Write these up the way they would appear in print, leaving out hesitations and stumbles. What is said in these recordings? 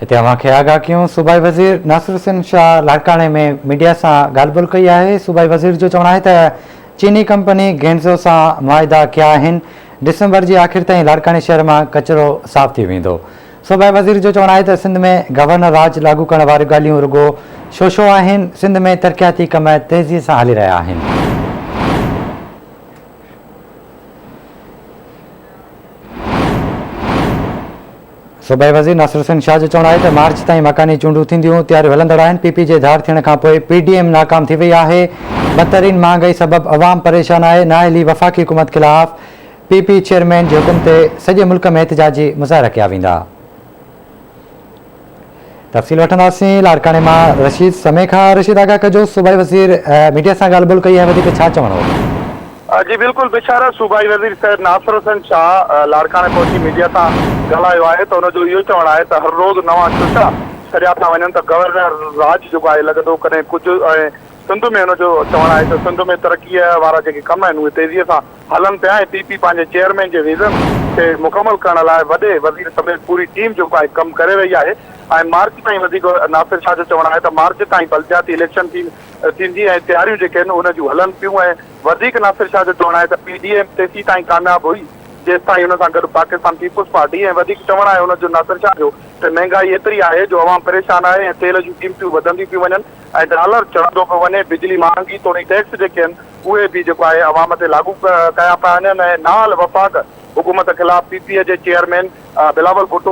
هتي اوهان کي آگاهه ڪيون صوبائي وزير ناصر حسين شاهه لاڙڪاڻي ۾ ميڊيا سان ڳالهه ٻولهه ڪئي آهي صوبائي وزير جو چوڻ آهي ته چيني ڪمپني گينزو سان معاهدا ڪيا آهن ڊسمبر جي آخر تائين لاڙڪاڻي شهر مان ڪچرو صاف ٿي ويندو صوبائي وزير جو چوڻ آهي ته سنڌ ۾ گورنر راڄ لاڳو ڪرڻ واريون ڳالهيون رڳو شوشو آهن سنڌ ۾ ترقياتي ڪم تيزي سان هلي رهيا آهن. صوبائي وزير ناصر حسين شاهه جو چوڻ آهي ته مارچ تائين مڪاني چونڊون ٿينديون، تياريون هلندڙ آهن، پي پي جي ڌار ٿيڻ کانپوء پي ڊي ايم ناڪام ٿي وئي آهي، بدترين مهانگائي سبب عوام پريشان آهي، نااهلي وفاقي حڪومت خلاف پي پي چيئرمين جي حڪم تي سڄي ملڪ ۾ احتجاجي مظاهرا ڪيا ويندا. تفصيل وٺنداسين لاڙڪاڻي مان رشيد سمي کان رشيد آگاهه ڪجو صوبائي وزير ميڊيا سان ڳالهه ٻولهه ڪئي آهي وڌيڪ ڇا چوڻ هو. جي بلڪل بشارت صوبائي وزير سيد ناصر حسين شاهه لاڙڪاڻي پهچي ميڊيا سان ڳالهايو آهي ته ان جو اهو چوڻ آهي ته هر روز نوان شوشا ڇڏيا ٿا وڃن ته گورنر راڄ جيڪو آهي لڳندو ڪڏهن ڪجهه ۽ سنڌ ۾ هن جو چوڻ آهي ته سنڌ ۾ ترقي وارا جيڪي ڪم آهن اهي تيزي سان هلن پيا ۽ پي پي پنهنجي چيئرمين جي ويزن کي مڪمل ڪرڻ لاء وڏي وزير سميت پوري ٽيم جيڪو آهي ڪم ڪري رهي آهي ۽ مارچ تائين وڌيڪ ناصر شاهه جو چوڻ آهي ته مارچ تائين بلدياتي اليڪشن ٿيندي ۽ تياريون جيڪي آهن ان جون هلن پيون ۽ وڌيڪ ناصر شاهه جو چوڻ آهي ته پي ڊي ايم تيسين تائين ڪامياب هئي جيستائين ان سان گڏ پاڪستان پيپلز پارٽي ۽ وڌيڪ چوڻ آهي ان جو ناصر شاهه جو ته مهنگائي ايتري آهي جو عوام پريشان آهي ۽ تيل جون قيمتون وڌنديون پيون وڃن ۽ ڊالر چڙهندو پيو وڃي بجلي مهانگي توڻي ٽيڪس جيڪي آهن اهي به جيڪو آهي عوام تي لاڳو ڪيا پيا وڃن ۽ نااهل وفاق حڪومت خلاف پي پي جي چيئرمين بلاول ڀٽو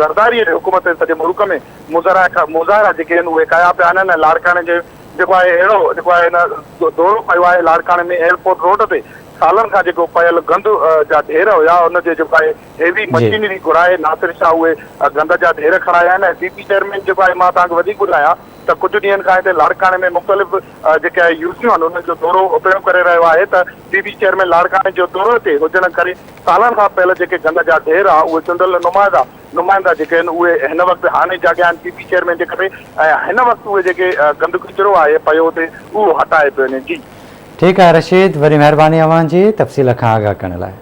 زرداري جي حڪم تي سڄي ملڪ ۾ مظاهرا مظاهرا جيڪي آهن اهي ڪيا پيا وڃن ۽ لاڙڪاڻي جي جيڪو آهي اهڙو جيڪو آهي هن دورو ڪيو آهي لاڙڪاڻي ۾ ايئرپورٽ روڊ تي سالن کان جيڪو پيل گند جا ڍير هيا ان جي جيڪو آهي هيوي مشينري گهرائي ناصر شاهه اهي گند جا ڍير کڻايا آهن ۽ پي پي چيئرمين جيڪو آهي مان توهان کي وڌيڪ ٻڌايان ته ڪجهه ڏينهن کان هتي لاڙڪاڻي ۾ مختلف جيڪي آء يو سيون آهن انهن جو دورو پڻ ڪري رهيو آهي ته پي پي چيئرمين لاڙڪاڻي جو دوري تي هجڻ ڪري سالن کان پيل جيڪي گند جا ڍير آ اهي چونڊيل نمائندا نمائندا جيڪي آهن اهي هن وقت هاڻي جاڳيا آهن پي پي چيئرمين جي ڪري ۽ هن وقت اهي جيڪي گند ڪچرو آهي پيو اتي اهو هٽائي پيو وڃي جي. ٺيڪ آهي رشيد وڏي مهرباني اوهان جي تفصيل کان آگاهه ڪرڻ لاء.